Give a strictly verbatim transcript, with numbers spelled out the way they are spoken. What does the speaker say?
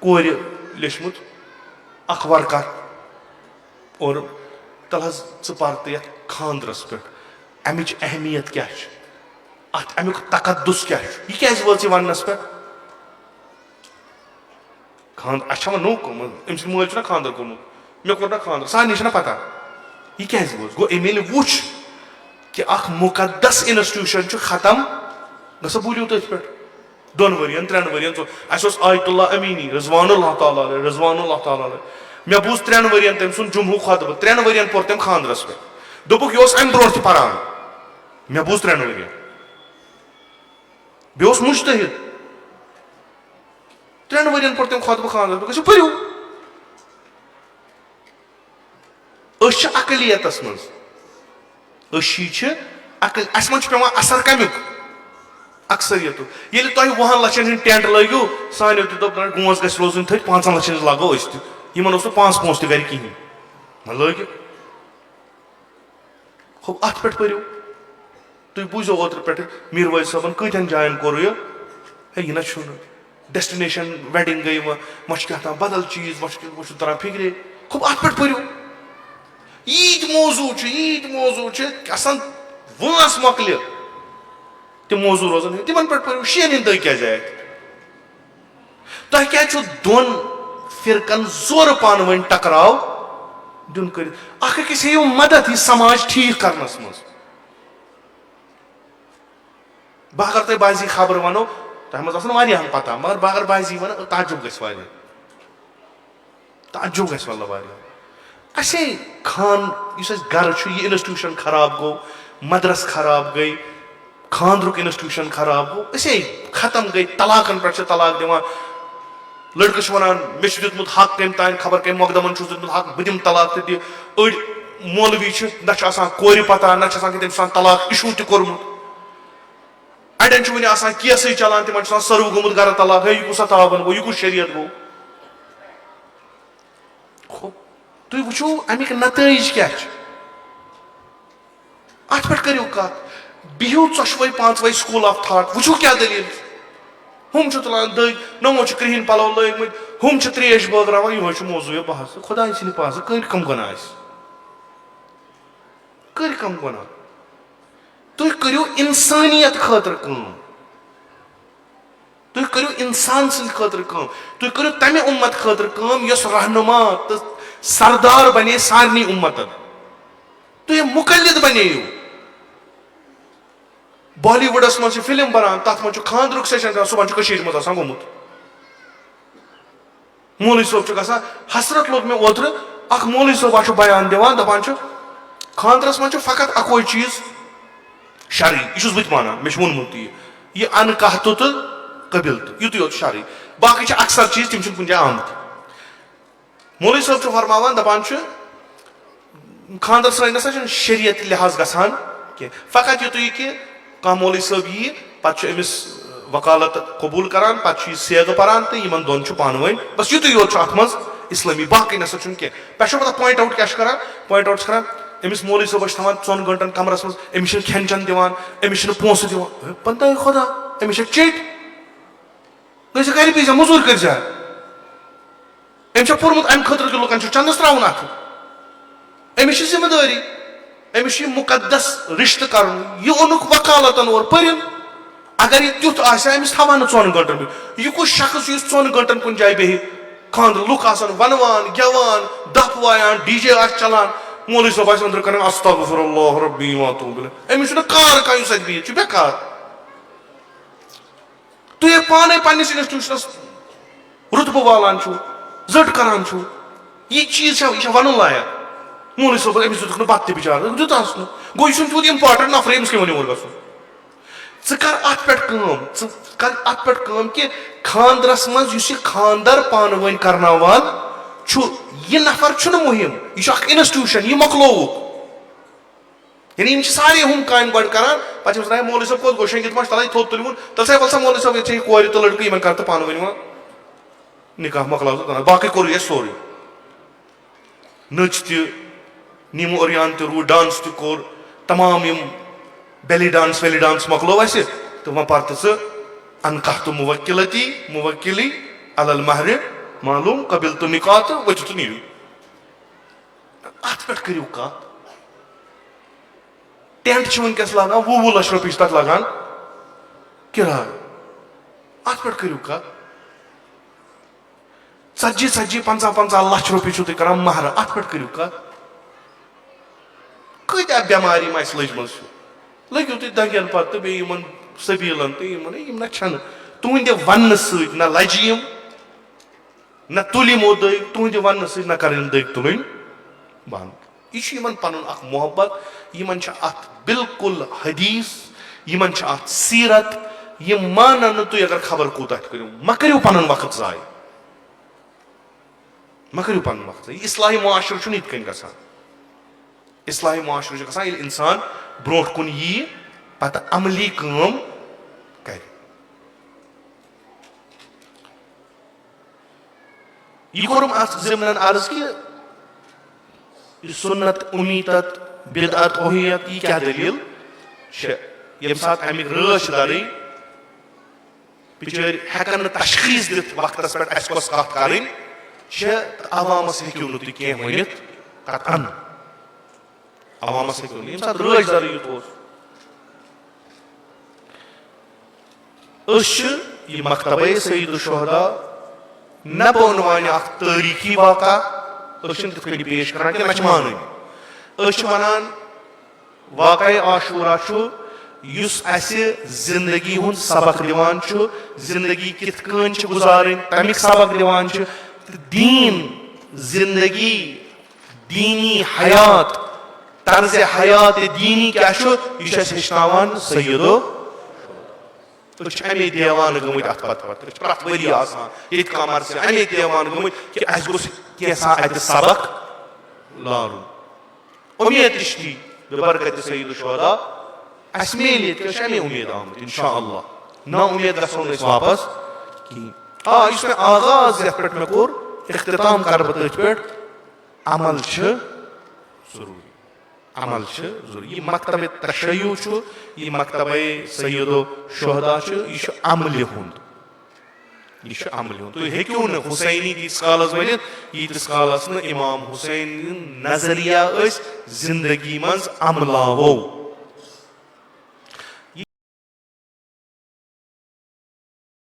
کورِ لیچھمُت اکھ ورقہ، اور تَلہٕ حظ ژٕ پَر تہٕ یَتھ خانٛدرَس پٮ۪ٹھ اَمِچ اہمیت کیٛاہ چھِ، اَتھ اَمیُک تقدس کیٛاہ چھُ، یہِ کیٛازِ وٲژ یہِ وَننَس پٮ۪ٹھ؟ خانٛدر، اَسہِ چھا وۄنۍ نوٚو کوٚرمُت؟ أمۍ سٕنٛدِ مٲلۍ چھُنہ خانٛدر کوٚرمُت، مےٚ کوٚر نہ خانٛدر، سارنٕے چھَنہ پَتہ۔ یہِ کیٛازِ ووت؟ گوٚو، أمۍ ییٚلہِ وُچھ کہِ اَکھ مُقدس institution چھُ ختم گژھان، بوٗلِو تٔتھۍ پٮ۪ٹھ۔ دۄن ؤرِین، ترٛٮ۪ن ؤرِین، ژو-، اَسہِ اوس آیت اللہ امیٖنی، رضوان اللہ تعالیٰ علیہ، رضوان اللہ تعالیٰ علیہ۔ مےٚ بوٗز ترٛٮ۪ن ؤرِین تٔمۍ سُنٛد جمعہُک خطبہٕ، ترٛٮ۪ن ؤرِین پوٚر تٔمۍ خانٛدرس پٮ۪ٹھ۔ دوٚپُکھ، یہِ اوس اَمہِ برونٛٹھ تہِ پران۔ مےٚ بوٗز ترٛٮ۪ن ؤرِین۔ بیٚیہِ اوس مُجتہِد۔ ترٛٮ۪ن ؤرِین پوٚر تٔمۍ خطبہٕ خانٛدرس پٮ۪ٹھ۔ گٔژھِو پٔرِو۔ أسۍ چھِ اقلیتس منٛز۔ أسۍ چھِ عقل، اَسہِ منٛز چھُ پٮ۪وان اثر کَمیُک؟ اکثریتُک۔ ییٚلہِ تۄہہِ وُہن لچھن ہٕنٛدۍ ٹینٹ لٲگِو، سانیو تہِ دوٚپ، "نہ، گونٛز گژھِ روزٕنۍ تھٔدۍ، پانٛژن لچھن ہٕنٛز لاگو أسۍ تہِ۔" یِمن اوس نہٕ پانٛژھ پونٛسہٕ تہِ گرِ کِہیٖنۍ۔ نہ لٲگِو۔ ہُہ، اَتھ پٮ۪ٹھ پٔرِو۔ تُہۍ بوٗزیو اوترٕ پٮ۪ٹھٕ میٖر وٲحِد صٲبن کۭتٮ۪ن جاین کوٚر یہِ۔ ہے، یہِ نہ چھُنہٕ۔ destination wedding گٔے، وۄنۍ، وۄنۍ چھُ کیٛاہ تام بدل چیٖز، وۄنۍ چھُ، وۄنۍ چھُنہٕ تران فِکرے۔ ہُہ، اَتھ پٮ۪ٹھ پٔرِو۔ ییٖتۍ موضوع چھِ، ییٖتۍ موضوع چھِ، آسان وٲنٛس مۄکلہِ۔ تِم موضوع روزان، تِمن پٮ۪ٹھ پٔرِو، شیٚن ہِنٛدۍ دٔہۍ کیٛازِ آیہِ؟ تۄہہِ کیٛازِ چھُ دۄن فرقن زورٕ پانہٕ ؤنۍ ٹکراو دیُن کٔرِتھ؟ اکھ أکِس ہیٚیِو مدد یہِ سماج ٹھیٖک کرنس منٛز۔ بہٕ اگر تۄہہِ بعضی خبرٕ ونو، تۄہہِ منٛز آسن واریاہن پتہ، مگر بہٕ اگر بعضی ونہٕ، تعجب گژھِ واریاہ۔ تعجب گژھِ واللہ واریاہ۔ اسے خان، یُس اسہِ گرٕ چھُ، یہِ institution خراب گوٚو، مدرسہٕ خراب گٔے، خاندرُک institution خراب گوٚو، اسے ختم گٔے، طلاقن پٮ۪ٹھ چھِ طلاق دِوان۔ لڑکہٕ چھُ ونان، "مےٚ چھُ دیُتمُت حق کٔمۍ تانۍ، خبر کٔمۍ مۄقدمن چھُس دیُتمُت حق، بہٕ دِمہٕ طلاق تہٕ دِ۔" أڑۍ مولوی چھِ، نہ چھُ آسان کورِ پتہ، نہ چھُ آسان کہِ تٔمۍ چھُ آسان طلاق issue تہِ کوٚرمُت۔ اڑٮ۪ن چھُ وُنہِ آسان کیسٕے چلان، تِمن چھُ آسان serve گوٚمُت گرٕ طلاق، ہے، یہِ کُس سا تاون گوٚو، یہِ کُس شریعت گوٚو؟ خب، تُہۍ وٕچھِو، اَمِکۍ نتٲیِج کیٛاہ چھِ؟ اَتھ پٮ۪ٹھ کٔرِو کَتھ۔ بِہِو ژۄشوَے پانٛژوَے school of thought، وٕچھِو کیٛاہ دٔلیٖل چھِ۔ ہُم چھِ تُلان دٔگۍ، نوٚمو چھِ کرٛہِنۍ پَلو لٲگۍمٕتۍ، ہُم چھِ ترٛیش بٲگراوان، یِہوٚے چھُ موضوع بحث۔ خۄداے سٕنٛدِ پاسہٕ کٔرۍ کَم گۄناہ اَسہِ؟ کٔرۍ کَم گۄناہ؟ تُہۍ کٔرِو اِنسٲنیت خٲطرٕ کٲم۔ تُہۍ کٔرِو اِنسان سٕنٛدِ خٲطرٕ کٲم۔ تُہۍ کٔرِو تَمہِ اُمت خٲطرٕ کٲم یۄس رہنما تہٕ سردار بنے سارنٕے اُمتن۔ تُہۍ مُقلِد بنییِو۔ بالی وُڈس منٛز چھِ فِلم بنان، تَتھ منٛز چھُ خانٛدرُک session کران، صُبحن چھُ کٔشیٖرِ منٛز آسان گوٚمُت۔ مولوی صٲب چھُ گژھان، حسرت لوٚگ مےٚ اوترٕ، اکھ مولوی صٲبا چھُ بیان دِوان، دپان چھُ، خانٛدرس منٛز چھُ فقط اکوے چیٖز شرعی، یہِ چھُس بہٕ تہِ مانان، مےٚ چھُ ووٚنمُت تہِ یہِ، یہِ انکحتہٕ تہٕ قبلتہٕ، یُتُے یوت چھُ شرعی، باقٕے چھِ اکثر چیٖز، تِم چھِنہٕ کُنہِ جایہِ آمٕتۍ۔ مولوی صٲب چھُ فرماوان، دپان چھُ، خانٛدر سۭتۍ نسا چھُنہٕ شریعت لحاظ گژھان کینٛہہ، فقط یُتُے کہِ کانٛہہ مولوی صٲب یِیہِ، پتہٕ چھُ أمِس وکالت قبول کران، پتہٕ چھُ یہِ سیغہٕ پران تہٕ یِمن دۄن چھُ پانہٕ ؤنۍ، بس یُتُے یوت چھُ اتھ منٛز اسلٲمی، باقٕے نسا چھُنہٕ کینٛہہ۔ پٮ۪ٹھٕ چھُ پتہٕ point out کیٛاہ چھُ کران؟ point out چھُ کران، أمِس مولوی صٲبس چھِ تھاوان ژۄن گٲنٛٹن کمرس منٛز، أمِس چھِنہٕ کھٮ۪ن چٮ۪ن دِوان، أمِس چھِنہٕ پونٛسہٕ دِوان۔ ہے، بندے خدا، أمِس چھےٚ چیٚٹۍ۔ گٔژھِتھ گرِ بِہزِ، موٚزوٗرۍ کٔرزِ۔ أمۍ چھا پوٚرمُت اَمہِ خٲطرٕ کہِ لُکن چھُ چندس ترٛاوُن اَتھٕ؟ أمِس چھِ ذمہٕ دٲری، أمِس چھُ یہِ مُقدس رِشتہٕ کرُن۔ یہِ اوٚنُکھ وکالتن اورٕ پٔرِن۔ اگر یہِ تیُتھ آسہِ ہا، أمِس تھاوہا نہٕ ژۄن گٲنٛٹن بیٚہِتھ۔ یہِ کُس شخص یُس ژۄن گٲنٛٹن کُنہِ جایہِ بیٚہہِ؟ خانٛدر، لُکھ آسن ونوان، گٮ۪وان، دف وایان، ڈی جے آسہِ چلان، مولوی صٲب آسہِ أنٛدرٕ کران، "استغفر اللہ ربی واتوب الیہ"۔ أمِس چھُنہٕ کار کانٛہہ یُس اَتہِ بِہِتھ چھُ، بیکار۔ تُہۍ ییٚلہِ پانے پننِس institutionس رُتبہٕ والان چھِو، زٔٹ کران چھِو، یہِ چیٖز چھا، یہِ چھا ونُن لایق؟ مولوی صٲبن أمِس دیُتُکھ نہٕ بتہٕ تہِ بِچارٕ، دیُت آسنہٕ۔ گوٚو یہِ چھُنہٕ تیوٗت important نفرٕے، أمِس کیٛاہ وَنہِ اور گژھُن؟ ژٕ کر اتھ پٮ۪ٹھ کٲم، ژٕ کر اتھ پٮ۪ٹھ کٲم کہِ خانٛدرس منٛز یُس یہِ خانٛدر پانہٕ ؤنۍ کرناوان چھُ، یہِ نفر چھُنہٕ مُہِم، یہِ چھُ اکھ institution، یہِ مۄکلووُکھ۔ یعنی یِم چھِ سارے ہُم کامہِ گۄڈٕ کران، پتہٕ چھِ أمِس ونان، "مولوی صٲب کوٚت گوٚو؟ شۄنٛگِتھ ما چھُ تَلَے تھوٚد تُلمُت؟" تَلہٕ سا، وَلہٕ سا مولوی صٲب، ییٚتہِ چھِ یہِ کورِ تہٕ لٔڑکہٕ، یِمن کر تہٕ پانہٕ ؤنۍ وۄنۍ نِکاح، مۄکلاو تہٕ تَلہٕ۔ باقٕے کوٚرُے اَسہِ سورُے۔ نٔژ تہِ، نیٖمہٕ اوریان تہِ روٗد، dance تہِ کوٚر، تمام یِم belly dance ویلی dance مۄکلوو اَسہِ، تہٕ وۄنۍ پر تہٕ ژٕ انکحت موکلتی، موکلی علی المہر معلوم، قبل تو نکاح تہٕ ؤتھِو تہٕ نیٖرِو۔ اتھ پٮ۪ٹھ کٔرِو کتھ۔ ٹینٹ چھِ وٕنکیٚس لاگان، وُہ وُہ لچھ رۄپیہِ چھِ تتھ لاگان کِراے۔ اتھ پٮ۪ٹھ کٔرِو کتھ۔ ژتجی ژتجی، پنٛژاہ پنٛژاہ لچھ رۄپیہِ چھِو تُہۍ کران مہرٕ، اتھ پٮ۪ٹھ کٔرِو کتھ۔ کۭتیاہ بٮ۪مارِ یِم اَسہِ لٔجمٕژ چھِ۔ لٔگِو تُہۍ دنٛگٮ۪ن پتہٕ تہٕ بیٚیہِ یِمن سبیٖلن تہٕ یِمن، یِم نہ چھَنہٕ۔ تُہٕنٛدِ وننہٕ سۭتۍ نہ لجہِ یِم، نہ تُلۍ یِمو دٔگۍ، تُہٕنٛدِ وننہٕ سۭتۍ نہ کرن یِم دٔگۍ تُلٕنۍ بنٛد۔ یہِ چھُ یِمن پنُن اکھ محبت، یِمن چھِ اتھ بالکل حدیث، یِمن چھِ اتھ سیرت، یِم مانن نہٕ تُہۍ اگر خبر کوٗتاہ تہِ کٔرِو، مہ کٔرِو پنُن وقت ضایع۔ مہ کٔرِو پنُن وقت ضایع۔ یہِ اصلاح معاشرٕ چھُنہٕ یِتھ کٔنۍ گژھان۔ اصلاح معاشرٕ چھُ گژھان، ییٚلہِ انسان برونٛٹھ کُن ییہِ، پتہٕ عملی کٲم کرِ۔ یہِ کوٚرُم اتھ ضمنن عرض کہِ یہِ سنت امیتت، بدعت اوہیت، یہِ کیٛاہ دٔلیٖل چھِ؟ ییٚمہِ ساتہٕ امیِکۍ رٲچھ درٕے، بِچٲرۍ ہٮ۪کن نہٕ تشخیٖص دِتھ وقتس پٮ۪ٹھ اَسہِ کۄس کتھ کرٕنۍ چھِ، تہٕ عوامس ہیٚکِو نہٕ تُہۍ کینٛہہ ؤنِتھ قطعاً۔ عوامس ہیٚکِو نہٕ، ییٚمہِ ساتہٕ رٲچھ درٕے یُتھ اوس۔ أسۍ چھِ یہِ مکتبے سید الشہداء نہ بہٕ عنوانہِ اکھ تٲریٖخی واقعہ، أسۍ چھِنہٕ تِتھ کٔنۍ یہِ پیش کران کینٛہہ، نہ چھِ مانٲنی۔ أسۍ چھِ ونان واقعہ عاشورہ چھُ یُس اسہِ زندگی ہُنٛد سبق دِوان چھُ، زندگی کِتھ کٔنۍ چھِ گُزارٕنۍ، تمیُک سبق دِوان چھُ، تہٕ دیٖن، زندگی، دیٖنی حیات، طرز حیات دیٖنی کیٛاہ چھُ، یہِ چھُ اسہِ ہیٚچھناوان سیدو۔ أسۍ چھِ امے دیوانہٕ گٔمٕتۍ اتھ پتہٕ پتہٕ، أسۍ چھِ پرٛٮ۪تھ ؤری آسان ییٚتہِ کانٛہہ مرثیہ، امے دیوانہٕ گٔمٕتۍ کہِ اسہِ گوٚژھ کینٛژھا اتہِ سبق لارُن۔ اُمید تہِ چھِ تی، ببرکت سید الشہداء، اسہِ میلہِ ییٚتہِ، أسۍ چھِ اَمے اُمید آمٕتۍ، انشاءاللہ۔ نا اُمید گژھو نہٕ أسۍ واپس کِہیٖنۍ۔ آ، یُس مےٚ آغاز یَتھ پٮ۪ٹھ مےٚ کوٚر، اختتام کَرٕ بہٕ تٔتھۍ پٮ۪ٹھ، عمل چھِ ضروٗری۔ عمل چھِ ضروٗری۔ یہِ مکتبِ تشیع چھُ، یہِ مکتبِ سید الشہداء چھُ، یہِ چھُ عملہِ ہُنٛد۔ یہِ چھُ عملہِ ہُنٛد۔ تُہۍ ہیٚکِو نہٕ حسینی تیٖتِس کالس ؤنِتھ، ییٖتِس کالس نہٕ امام حسین نظریہ أسۍ زندگی منٛز عملاوو۔